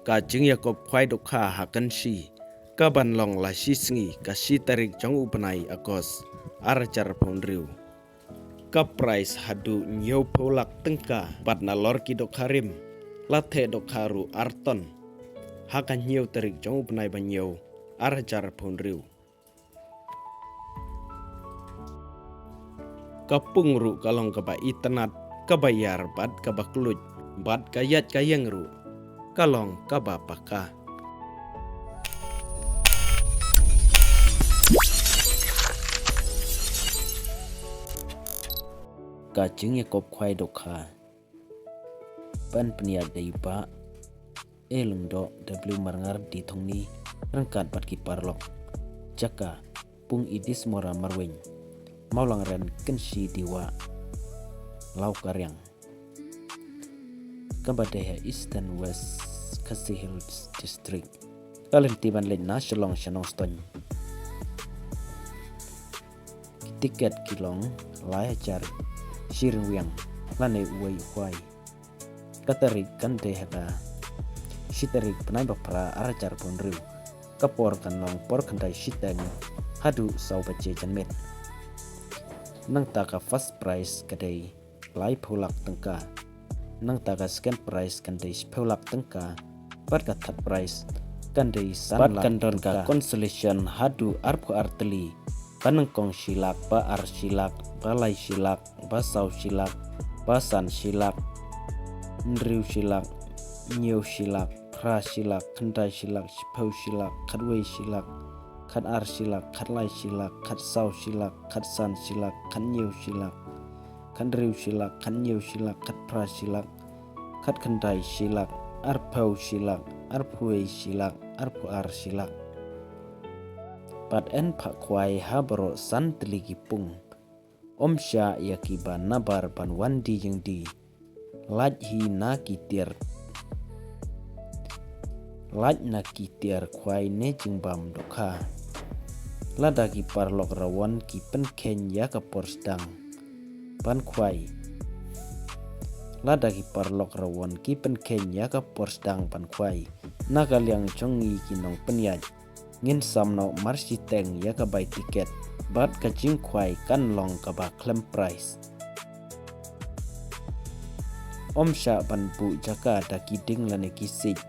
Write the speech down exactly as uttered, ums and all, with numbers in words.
Ka jingïakop khwai dohkha ha Kynshi ka ban long la shi sngi, ka shi tarik jong u bnai August, ar hajar arphew hynriew. Ka prize haduh hynñiewphew lak tyngka, bad nalor ki dohkha rim, la theh dohkha ruh ar ton ha ka hynñiew tarik jong u bnai ba hynñiew, ar hajar arphew hynriew. Ka pung ruh ka long kaba itynnad, kaba ïar bad kaba kylluid, bad ka ïaid ka ïeng ruh ka long kaba paka. Ka jingïakop khwai dohkha ban pynïaid da i Bah A Lyngdoh, W Marngar, D Thongni, ryngkat bad ki paralok. Jaka: Pung Idismora Marwein, Mawlangren, Kynshi Dewa, Lawkariang, kaba dei ha Eastern West Khasi Hills District. Ka lynti ban leit na Shillong sha Nongstoiñ. Ki tiket ki long lai hajar shi ryngwiang lane uwei u khwai. Ka tarik kan dei ha ka shi tarik bnai ba phra, ar hajar arphew hynriew. Ka por kan long por khyndai shiteng haduh saw baje janmiet. Nangta ka first prize ka dei laiphew lak tyngka. Nangta ka second prize kan dei shiphew lak tyngka. Bad ka third prize kan dei san lak tyngka. Bad kan don ka consolation haduh arphew ar tylli. Ba nyngkong shi lak, ba ar shi lak, ba lai shi lak, ba saw shi lak, ba san shi lak, hynriew shi lak, hynñiew shi lak, phra shi lak, khyndai shi lak, shiphew shi lak, khatwei shi lak, khatar shi lak, khatlai shi lak, khatsaw shi lak, khatsan shi lak, khathynñiew shi lak, khathynriew shi lak, khathynñiew shi lak, khatphra shi lak, khatkhyndai shi lak, arphew shi lak, arphew wei shi lak, arphew ar shi lak. Bad yn phah khwai ha baroh san tylli ki pung. Ym shah ïa kiba nabar ban wan die jong die. Lait hi na ki tiar, lait na ki tiar khwai ne jingbam dohkha. Lada ki paralok rawon ki pynkheiñ ïa ka por sdang ban khwai. Lada ki paralok rawon ki pynkheiñ ïa ka por sdang ban khwai, na ka liang jong ngi ki nongpynïaid, ngin sam noh marshiteng ïa ka bai tiket, bad ka jingkhwai kan long kaba khlem prize. Ym shah ban buh jaka da ki dieng lane ki siej.